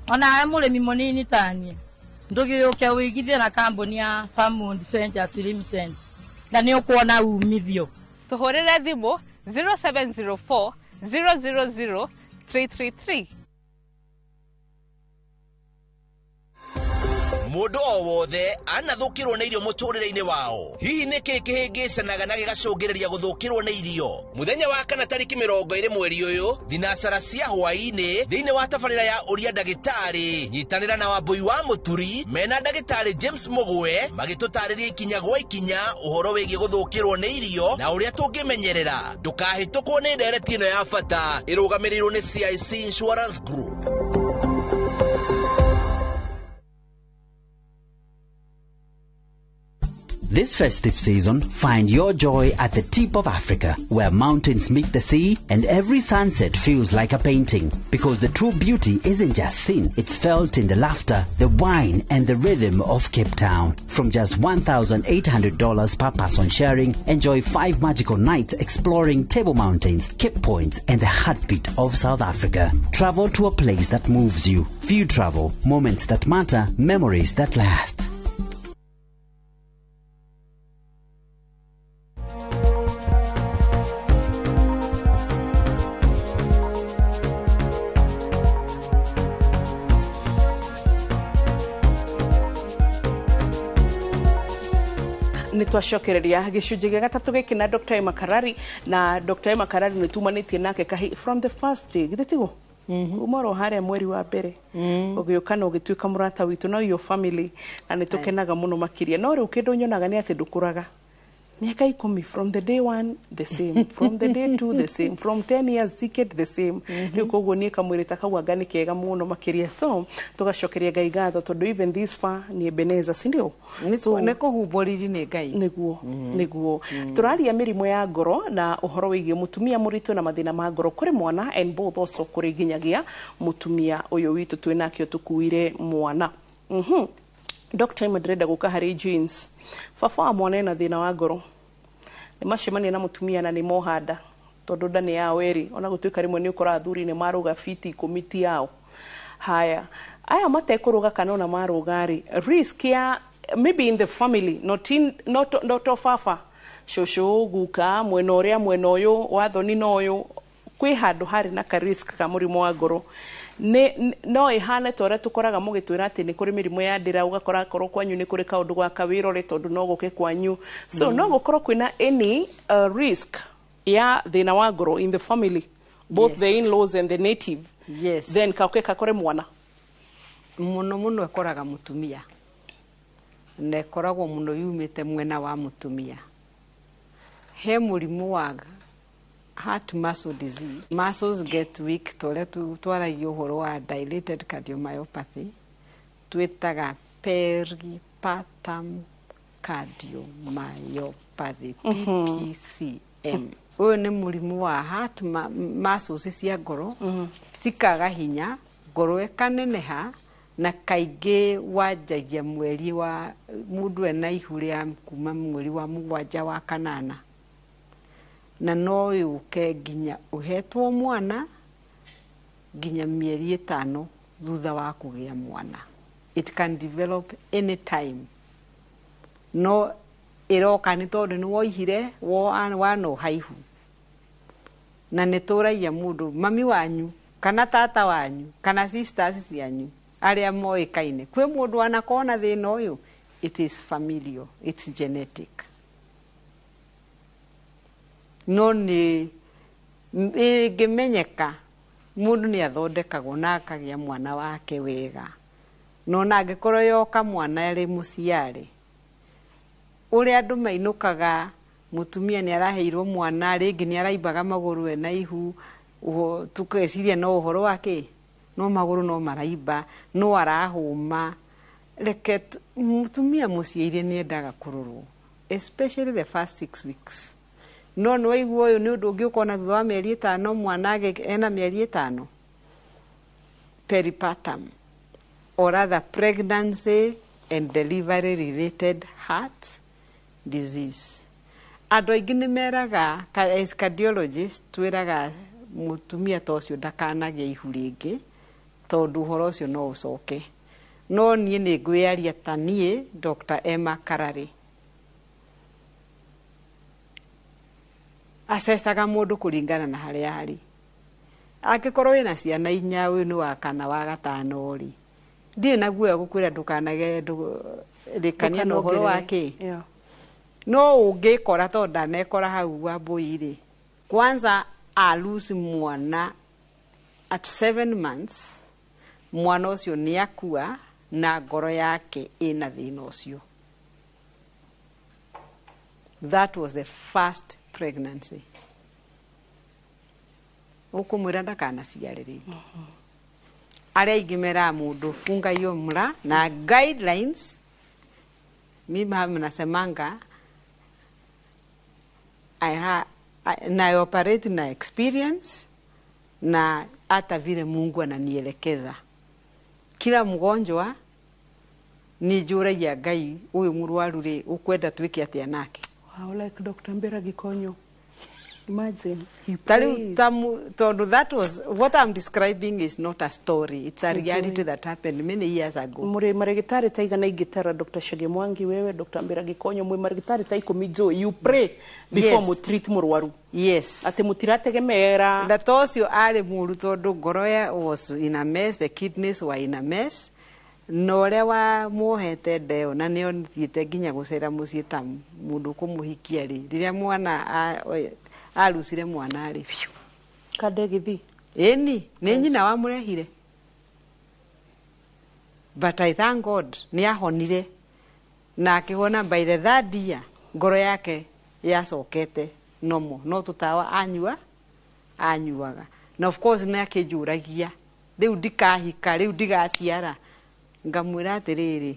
Ona mũrĩmi mũnini taniĩ ndũgĩũke ũigithie na kambuni ya Famundi Ventures Limited na nĩ ũkuona umithio. Tũhũrĩre thimũ 0704 000 333. Mũndũ o wothe anathũkĩrwo nĩ irio mũtũrĩre-inĩ wao. Hihi nĩ kĩĩ kĩhĩngĩcanaga na gĩgacũngĩrĩria gũthũkĩrwo nĩ irio? Mũthenya wa kana tarĩki 20 mweri ũyũ, thinacara cia hwaĩ-inĩ thĩinĩ wa tabarĩra ya ũria ndagĩtarĩ, nyitanĩra na Wambui wa Mũturi mena ndagĩtarĩ James Mũgwe magĩtũtarĩria ikinya gwa ikinya ũhoro wĩgiĩ gũthũkĩrwo nĩ irio na ũrĩa tũngĩmenyerera. Ndũkahĩtũkwo nĩ ndereti ĩno ya bata ĩrũgamĩrĩirwo nĩ CIC Insurance Group. This festive season, find your joy at the tip of Africa, where mountains meet the sea and every sunset feels like a painting. Because the true beauty isn't just seen, it's felt in the laughter, the wine, and the rhythm of Cape Town. From just $1,800 per person sharing, enjoy 5 magical nights exploring Table Mountains, Cape Points, and the heartbeat of South Africa. Travel to a place that moves you. Few travel, moments that matter, memories that last. Nĩ twacokereria gĩcunjĩ gĩa gatatũ gĩkĩ na Dr. Emma Karari, na Dr. Emma Karari nĩ tumanĩtie nake kahi from the first day, githĩ tiguo? Uma oro harĩa mweri wa mbere ũgĩũka na ũgĩtuĩka mũrata witũ no your family, na nĩ tũkenaga mũno makĩria. No rĩu kĩndũ nyonaga nĩ atĩ ndũkũraga. Miaka 10 from the day one the same, from the day two the same, from 10 years ticket the same. Rĩu koguo niĩ kamwĩrĩ ta kau anga nĩ kega mũno makĩria. So tũgacokeria Ngai ngatho tondũ even this far nĩ Ebenezer, si ndio? Nĩ kũhumbwo riri nĩ Ngai. Nĩguo, nĩguo. Tũraria mĩrimũ ya ngoro na ũhoro wĩgiĩ mũtumia mũritũ na mathĩna ma ngoro kũrĩ mwana and both also kũrĩ nginyagia mũtumia ũyũ witũ twĩ nake tũkuire mwana. Dr. Emma, ndĩrenda gũka harĩ genes. Baba wa mwana ena thĩna wa ngoro, nĩ macemania na mũtumia na nĩ mohanda tondũ nda nĩ yao ĩrĩ, ona gũtuĩka rĩmwe nĩ ũkoraga athuri nĩ marũga fiti 10 ti yao. Haya, aya matekũrũga kana ona marũga rĩ, risk ya maybe in the family, not in, not, not o baba, cũcũ, guka, mwena ũrĩa mwena ũyũ wathoni na ũyũ, kwĩ handũ harĩ na ka risk ka mũrimũ wa ngoro. Nĩ no ĩhane ta ũrĩa tũkoraga mũgĩtwĩra atĩ nĩ kũrĩ mĩrimũ ya ndĩra, ũgakora korwo kwanyu nĩ kũrĩ kaũndũ gaka wĩrore tondũ no gũke kwanyu. So no gũkorwo kwĩna any risk ya thĩna wa ngoro in the family, both the in-laws and the native. Yes. Then kauke kakore mwana. Mũno mũno ĩkoraga mũtumia, na ĩkoragwo mũno yumĩte mwena wa mũtumia. He mũrimũ wa heart muscle disease. Muscles get weak, ta ũrĩa twaragia ũhoro wa dilated cardiomyopathy, twĩtaga peripartum cardiomyopathy, PPCM. Ũyũ nĩ mũrimũ wa heart muscles cia ngoro cikaga hinya, ngoro ĩkaneneha, na kaingĩ wanjagia mweri wa mũndũ ena ihu rĩa kuma mweri wa 7 wa 8, na no yũke nginya ũhetwo mwana nginya mĩeri 5 thutha wa kũgĩa mwana. It can develop any time, no ĩroka nĩ tondũ nĩ woihire wanoha ihu, na nĩ tũragia mũndũ mami wanyu kana tata wanyu kana sisters cianyu arĩa moĩkaine kwĩ mũndũ anakorwo na thĩna ũyũ. It is familial, it's genetic. No nĩ ĩngĩmenyeka mũndũ nĩ athondekagwo na akagĩa mwana wake wega. No na angĩkorwo yoka mwana arĩ mũciarĩ, ũrĩa andũ mainũkaga mũtumia nĩ araheirwo mwana, rĩngĩ nĩ araimbaga magũrũ ena ihu, tũkeciria no ũhoro wa kĩ, no magũrũ no maraimba, no arahũma. Reke mũtumia mũciaire nĩ endaga kũrorwo, especially the first 6 weeks. No nĩ waigua ũyũ nĩ ũndũ ũngĩ ũkona thutha wa mĩeri 5 mwana ena mĩeri 5. Peripartum, or rather pregnancy and delivery related heart disease. Andũ aingĩ nĩ meraga, as cardiologist twĩraga mũtumia ta ũcio ndakanagĩe ihu rĩngĩ tondũ ũhoro ũcio no ũcoke. No niĩ nĩ ngwĩyaria ta niĩ Dr. Emma Karari, acecaga mũndũ kũringana na harĩa arĩ. Angĩkorwo wĩna ciana 4, ũyũ nĩ wa kana wa 5 rĩ, Ndirĩ na guoya gũkwĩra ndũkanage rĩkania na ũhoro wa kĩ. No ũngĩkora, tondũ ndanekora hau wa mbũi rĩ, kwanza alusi mwana at 7 months, mwana ũcio nĩ akua na ngoro yake ĩna thĩna ũcio. That was the first pregnancy. Ũkũmwĩra ndakanaciare rĩngĩ. Arĩa aingĩ meraga mũndũ funga hiyo mra na guidelines. Mimi hapa nasemanga I operate na experience na hata vile Mungu ananielekeza. Kila mgonjwa ni njũragia Ngai, ũyũ mũrwaru rĩ, ũkwenda twĩke atĩa nake? Wow, like Dr. Mbera Gikonyo. Imagine. He Tariu prays. Tondu that was what I'm describing is not a story, it's a It's reality that happened many years ago. Muri marigitari ta igana ingĩtara Dr. Chege Mwangi, wewe Dr. Mbera Gikonyo, mwi marigitari ta 10 njũĩ you pray before Yes. mu treat mũrwaru. Yes. Atĩ mũtirategemeera. Na to ũcio arĩ mũru tondũ ngoro ya was in a mess, the kidneys were in a mess, na ũrĩa wamuohete ndeo na nĩo thiĩte nginya gũcera mũciĩ ta mũndũ kũmũhikia rĩ, rĩrĩa mwana arucire mwana rĩ, biũ. Kandegithii. Ĩni nĩ nyina wamũrehire, but I thank God nĩ ahonire na akĩhona. By the third year ngoro yake yacokete nomo, no tũtawa anyua anyuaga. Na of course nĩ akĩnjũragia, rĩu ndikahika, rĩu ndigaciara? Ngamwĩra atĩrĩrĩ,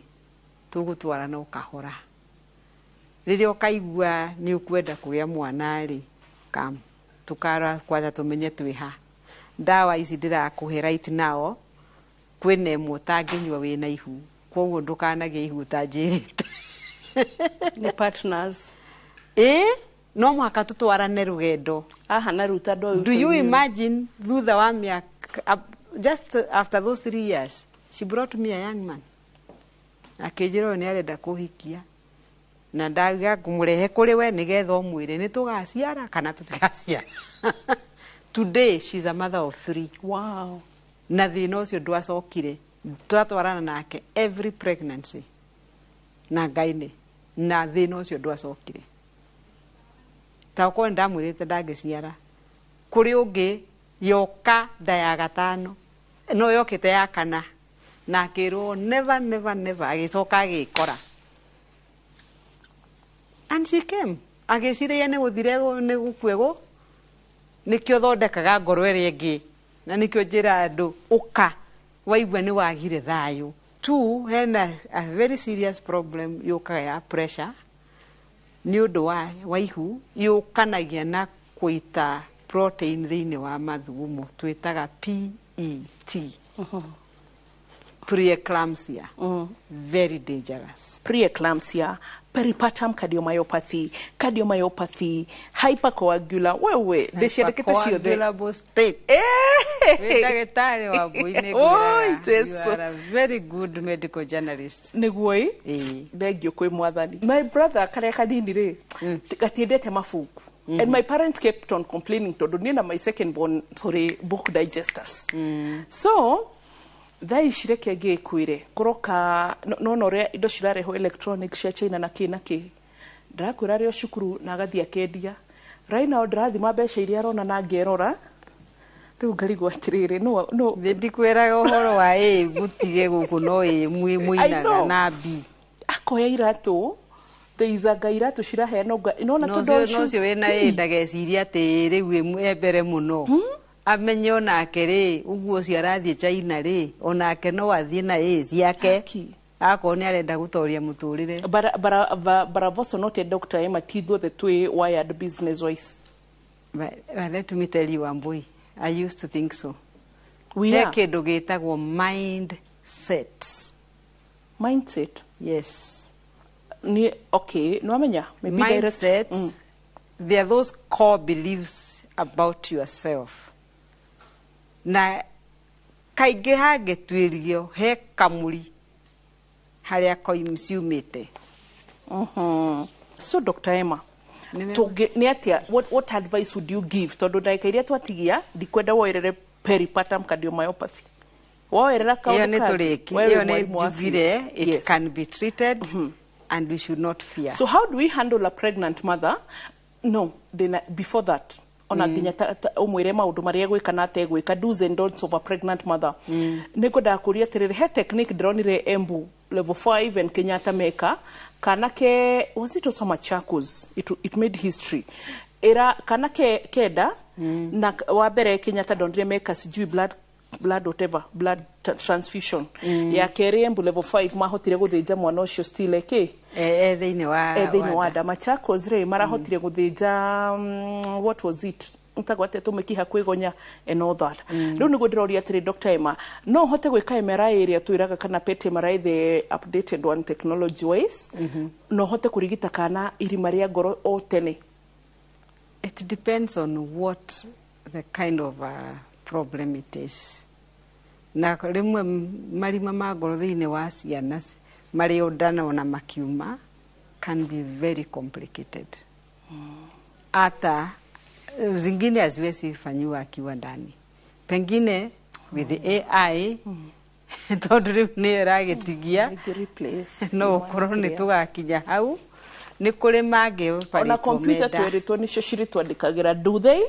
tũgũtwarana o kahora. Rĩrĩa ũkaigua nĩ ũkwenda kũgĩa mwana rĩ, kam tũkara kwanza tũmenye twĩ ha. Ndawa ici ndĩrakũhe right now, kwĩna ĩmwe ũtangĩnyua wĩna ihu, koguo ndũkanagĩe ihu ũtanjĩrĩte. Nĩ partners. Ĩ, no mũhaka tũtwarane rũgendo. Aha, na rĩu ta andũ Do you imagine, thutha wa mĩaka, just after those 3 years, she brought me a young man, akĩnjĩra ũyũ nĩ arenda kũhikia na ndauga ngũmũrehe kũrĩ we nĩgetha ũmwĩre nĩ tũgaciara kana tũtigaciara. Today she's a mother of three. Wow. Na thĩna ũcio ndwacokire. Twatwarana nake every pregnancy na ngainĩ, na thĩna ũcio ndwacokire. Ta ũkorwo nĩndamwĩrĩte ndangĩciara kũrĩ ũngĩ, yoka nda ya gatano, no yokĩte ya kana, na akĩrwo never, never, never. Agĩcoka agĩkora and she came agĩciria nĩ gũthire, nĩ gũkue gũ nĩkĩo thondekaga ngoro ĩrĩa ĩngĩ. Na nĩkĩo njĩra andũ, ũka waigua nĩ wagire thayũ. Two, hena a very serious problem yũkaga ya pressure nĩ ũndũ wa ihu, yũkanagia na kũita protein thĩinĩ wa mathugumo twĩtaga PET, preeclampsia, very dangerous. Preeclampsia, peripartum cardiomyopathy, cardiomyopathy, hypercoagula, wewe ndĩciandĩkĩte ciothe. Hypercoagulable state. Wĩ ndagĩtarĩ wa mbui nĩ Oi, ngwĩraga, Jesu. you are a very good medical journalist. Nĩguo ĩ, thengio kwĩ Mwathani. My brother karĩa kanini rĩ, gatiendete mabuku, and my parents kept on complaining tondũ niĩ na my second born tũrĩ book digesters. So thaa ici reke ngĩkwĩre, kũroka nona ũrĩa indo cirarehwo electronic cia China na kĩ na kĩ, ndĩrakwĩra arĩ o cukuru na agathiĩ akendia. Right now ndĩrathima mbeca iria arona na ngerora rĩu ngarigwo atĩrĩrĩ, no Nĩ ndikwĩraga ũhoro wa ĩ mũtige gũkũ, no ĩ mũinaga know. na B. Akoya iratũ, there is anga iratũ ciraheanwo nona no tũ ũcio doll no shoes. ũcio wĩna ĩ ndageciria atĩ rĩu e mbere mũno, amenye onake rĩ, ũguo ũcio arathiĩ China rĩ, onake no athiĩ na ĩ ciake akorwo nĩ arenda gũtoria mũtũrĩre. But I've also noted, Dr. Emma, ti ithuothe twĩ wired business wise. But let me tell you, Wambui, I used to think so. We He are. kĩndũ gĩtagwo mindset. Mindset? Yes. Ni okay, no amenya maybe direct- Mindset, there are those core beliefs about yourself, na kaingĩ hangĩtuĩrio he kamũri harĩa ciumĩte. So Dr. Emma, nĩ atia, what advice would you give, tondũ ndagĩka iria twatigia ndikwenda woerere peripartum cardiomyopathy Woerera Ĩyo kaũndũ nĩ kangĩ. tũrĩki We wĩ ĩyo nĩ mwarimũ wa njugire biũ. it Yes. can be treated and we should not fear. So how do we handle a pregnant mother? No, ndĩna, before that ona nginya ũmwĩre maũndũ marĩa egwĩka na ategwĩka, do's and don'ts of a pregnant mother. Nĩ ngwendaga kũria atĩrĩrĩ, he technique ndĩronire Embu level 5 and Kenyatta meka kana ke, was it also Machakos? It made history. Ĩra kana ke kenda na wa mbere Kenyatta ndonire meka sijui blood whatever blood transfusion. Ya kerĩ Embu level 5 mahotire gũthĩnja mwana ũcio still eke e thĩinĩ wa e thĩinĩ wa wa nda. Machakos rĩ, marahotire gũthĩnja what was it, ntagwo atĩa, tũmĩkiha kwĩgonya and all that. Rĩu nĩguo ndĩroria atĩrĩ, Dr. Emma, no ũhote gwĩka MRI ĩrĩa twĩraga kana PET MRI, the updated one technology wise, no ũhote kũrigita kana irima rĩa ngoro o tene? It depends on what the kind of problem it is. Na rĩmwe marima ma ngoro thĩinĩ wa ciana marĩ o nda na ona makiuma can be very complicated. Hata zingine haziwezi fanyiwa akiwa ndani, pengine with the AI, tondũ rĩu nĩ ĩragĩtigia no ũkorwo nĩ tũgakinya hau nĩ kũrĩ mangĩ Ona computer tweritwo nicio ciritwandĩkagĩra, do they?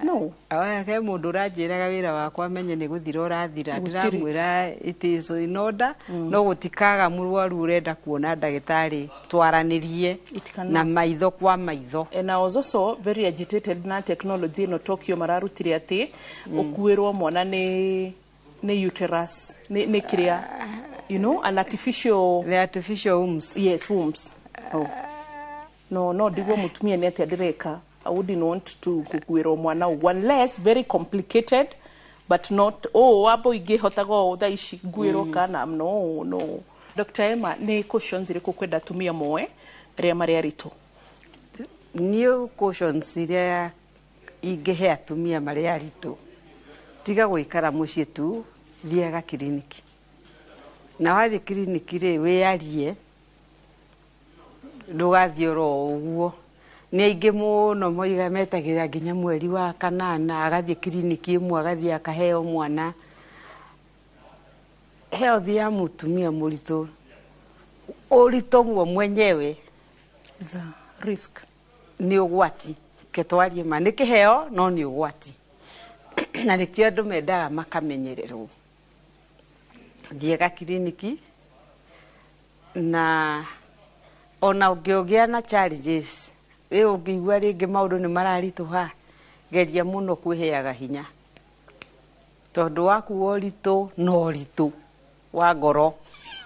No. He mũndũ ũranjĩraga wĩra wakwa menye nĩ gũthira ũrathira. Gũtirĩ. Ndĩramwĩra it is in order, no gũtikaga mũrwaru ũrenda kuona ndagĩtarĩ twaranĩrie na maitho kwa maitho. And I was also very agitated na technology ĩno Tokyo mararutire atĩ ũkuĩrwo mwana nĩ uterus, nĩ kĩrĩa, an artificial, the artificial wombs. Yes, wombs. Oh. No ndigwo mũtumia nĩ atĩa ndĩreka. I wouldn't want to kukuĩrwo mwana ũguo unless very complicated, but not oh wambo ingĩhotaga ũũ thaa ici nguĩrwo kana no. Dr. Emma, nĩ cautions irĩkũ kwenda atumia moe rĩrĩa marĩ aritũ? Niĩ cautions iria ingĩhe atumia marĩ aritũ, tiga gũikara mũciĩ tu, thiaga kiriniki, na wathiĩ kiriniki rĩ, wĩyarie, ndũgathiĩ oro ũguo. Nĩ aingĩ mũno moiga metagĩrĩra nginya mweri wa kanana, agathiĩ kiriniki ĩmwe, agathiĩ akaheo mwana. Health ya mũtumia mũritũ, ũritũ guo mwenyewe is a risk, nĩ ũgwati. Ke twarie ma, nĩ kĩheo no nĩ ũgwati, na nĩkĩo andũ mendaga makamenyererwo. Thiaga kiriniki, na ona ũngĩũgĩa na challenges, ĩ ũngĩigua rĩngĩ maũndũ nĩ mararitũha, geria mũno kwĩheaga hinya, tondũ wakuwa ũritũ na ũritũ wa ngoro.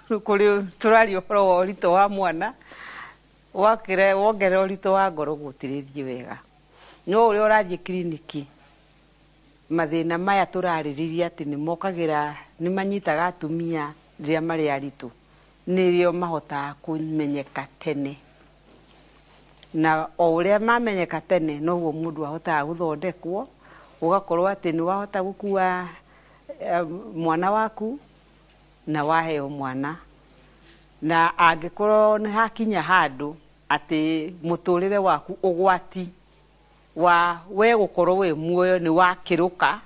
Rĩu kũrĩ tũraria ũhoro wa ũritũ wa mwana, wakĩre wongerera ũritũ wa ngoro gũtirĩthiĩ wega. No ũrĩa ũrathiĩ kiriniki, mathĩna maya tũrarĩrĩria atĩ nĩ mokagĩra, nĩ manyitaga atumia rĩrĩa marĩ aritũ, nĩrĩo mahotaga kũmenyeka tene, na o ũrĩa mamenyeka tene noguo mũndũ ahotaga gũthondekwo, ũgakorwo atĩ nĩ wahota gũkua mwana waku na waheo mwana. Na angĩkorwo nĩ hakinya handũ atĩ mũtũrĩre waku ũgwati wa we gũkorwo wĩ muoyo nĩ wakĩrũka,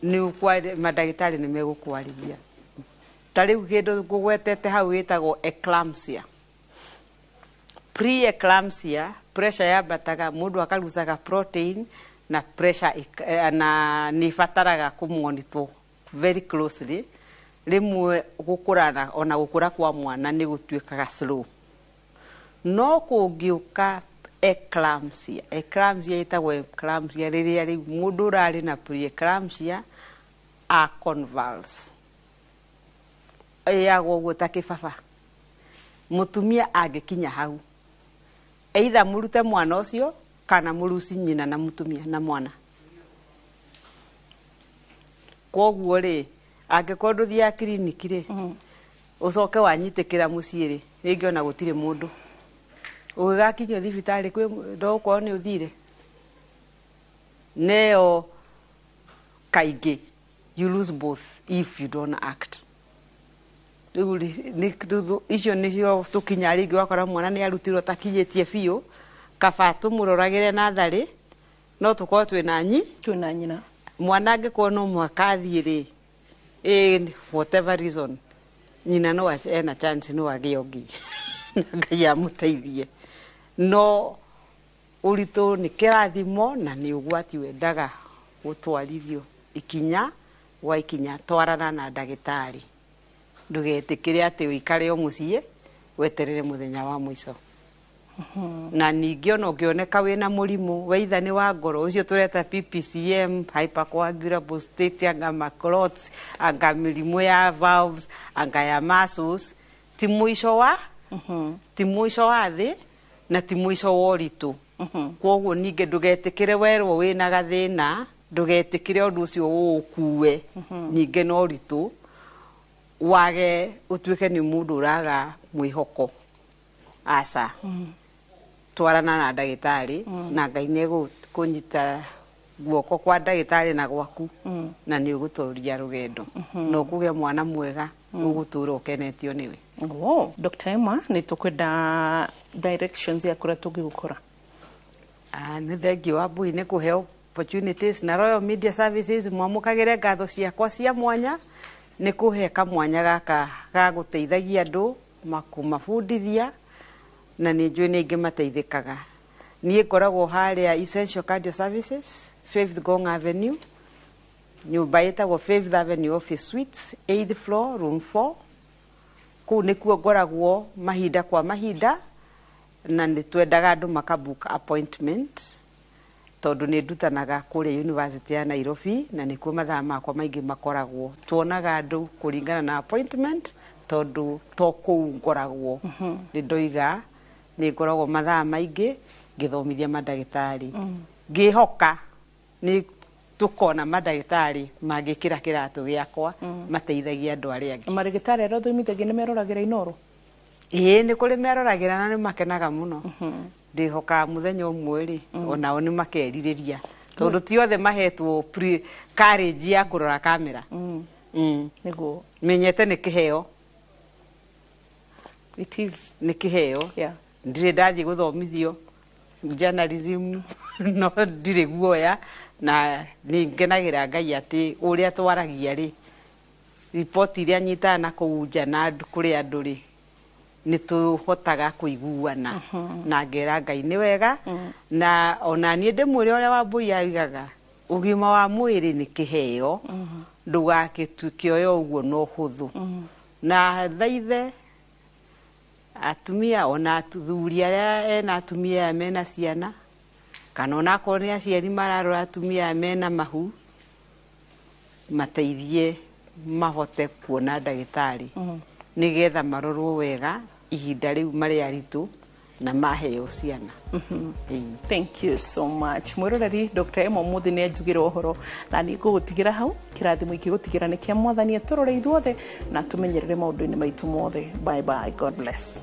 nĩ mandagĩtarĩ nĩ megũkwarĩria. Ta rĩu kĩndũ ngũgwetete hau gĩtagwo eclampsia, pre-eclampsia, pressure yambataga, mũndũ akarucaga protein na pressure na nĩ ĩbataraga kũmonitor very closely. Rĩmwe gũkũra na ona gũkũra kwa mwana nĩ gũtuĩkaga slow. No kũngĩũka eclampsia, eclampsia ĩtagwo eclampsia rĩrĩa rĩu mũndũ ũrarĩ na pre-eclampsia a convulse, ĩyagwo ũguo ta kĩbaba. Mũtumia angĩkinya hau, either mũrute mwana ũcio kana mũruci nyina na mũtumia na mwana. Koguo rĩ, angĩkorwo ndũthiaga kiriniki rĩ, ũcoke wanyitĩkĩra mũciĩ rĩ, rĩngĩ ona gũtirĩ mũndũ ũgĩgakinyio thibitarĩ kwĩ ndũgũkorwo nĩ ũthire. Neo kaingĩ you lose both if you don't act. Rĩu icio nĩcio tũkinya rĩngĩ wakora mwana nĩ arutirwo takinyĩtie biũ, kaba tũmũroragĩre natharĩ no tũkorwo twĩna twĩna nyina. Mwana angĩkorwo no mũhaka athiĩ rĩ, Ĩ whatever reason, nyina no ena chance no agĩe ũngĩ na Ngai amũteithie. No ũritũ nĩ kĩrathimo na nĩ ũgwati wendaga gũtwarithio ikinya gwa ikinya. Twarana na ndagĩtarĩ, ndũgetĩkĩre atĩ ũikare o mũciĩ weterere mũthenya wa mũico. Na ningĩ ona ũngĩoneka wĩna mũrimũ weitha nĩ wa ngoro ũcio tũreta PPCM, hypercoagulable state, anga maclots, anga mĩrimũ ya valves, anga ya muscles, ti mũico wa thĩ na ti mũico wa ũritũ. Koguo ningĩ ndũgetĩkĩre werwo wĩna gathĩna, ndũgetĩkĩre ũndũ ũcio ũũkue. Ningĩ no ũritũ wage ũtuĩke nĩ mũndũ ũraga mwĩhoko, aca. Twarana na ndagĩtarĩ na Ngai nĩ egũkũnyita guoko kwa ndagĩtarĩ na gwaku na nĩ ũgũtoria rũgendo na ũkũgĩa mwana mwega ũgũtũra ũkenetio nĩwe. Oh, Dr. Emma, nĩ tũkwenda directions ya kũrĩa tũngĩgũkora. Ah, nĩ thengiũ wa Mbui nĩ kũhe opportunities na Royal Media Services. Mwamũkagĩre ngatho ciakwa cia mwanya nĩ kũhe kamwanya gaka ga gũteithagia andũ kũmabundithia, na nĩ njũĩ nĩ aingĩ mateithĩkaga. Niĩ ngoragwo harĩa Essential Cardio Services, Fifth Ngong Avenue, nyũmba ĩtagwo Fifth Avenue Office Suites, 8th floor, room 4. Kũu nĩkuo ngoragwo mahinda kwa mahinda, na nĩ twendaga andũ makabook appointment tondũ nĩ ndutanaga kũrĩa University ya Nairobi na nĩkuo mathaa makwa maingĩ makoragwo. Tuonaga andũ kũringana na appointment tondũ to kũu ngoragwo. Nĩ ndoiga nĩ ngoragwo mathaa maingĩ ngĩthomithia mandagĩtarĩ, ngĩhoka nĩ tũkona mandagĩtarĩ mangĩkĩra kĩratũ gĩakwa mateithagia andũ arĩa angĩ. Marĩgĩtarĩ arĩa ũthomithagia nĩ meroragĩra Inoro? Ĩĩ, nĩ kũrĩ meroragĩra na nĩ makenaga mũno. Ndĩhokaga mũthenya ũmwe rĩ, onao nĩ makerirĩria tondũ ti othe mahetwo courage ya kũrora kamera. Nĩguo. Menyete nĩ kĩheo. It is. Nĩ kĩheo. Ndirĩ ndathiĩ gũthomithio journalism, no ndirĩ guoya na nĩ ngenagĩra Ngai atĩ ũrĩa twaragia rĩ, riboti iria nyitaga na kũu nja na kũrĩ andũ rĩ, nĩ tũhotaga kũiguana na ngera Ngai nĩ wega. Na ona niĩ ndĩmwĩre ũrĩa Wambũi augaga, ũgima wa mwĩrĩ nĩ kĩheo, ndũgakĩoe ũguo na ũhũthũ. Na thaithe atumia ona athuri arĩa ena atumia aya mena ciana, kana onakorwo nĩ aciari mararora atumia aya mena mahu, mateithie mahote kuona ndagĩtarĩ nĩgetha marorwo wega ihinda rĩu marĩ aritũ na maheo ciana. Ĩĩ. Thank you so much, mwĩroreri. Dr. Emma ũmũthĩ nĩ anjugĩra ũhoro na niĩ ngũgũtigĩra hau. Kĩrathimo ingĩgũtigĩra nĩ kĩa Mwathani atũrore ithuothe na tũmenyerere maũndũ-inĩ maitũ mothe. Bye bye, God bless.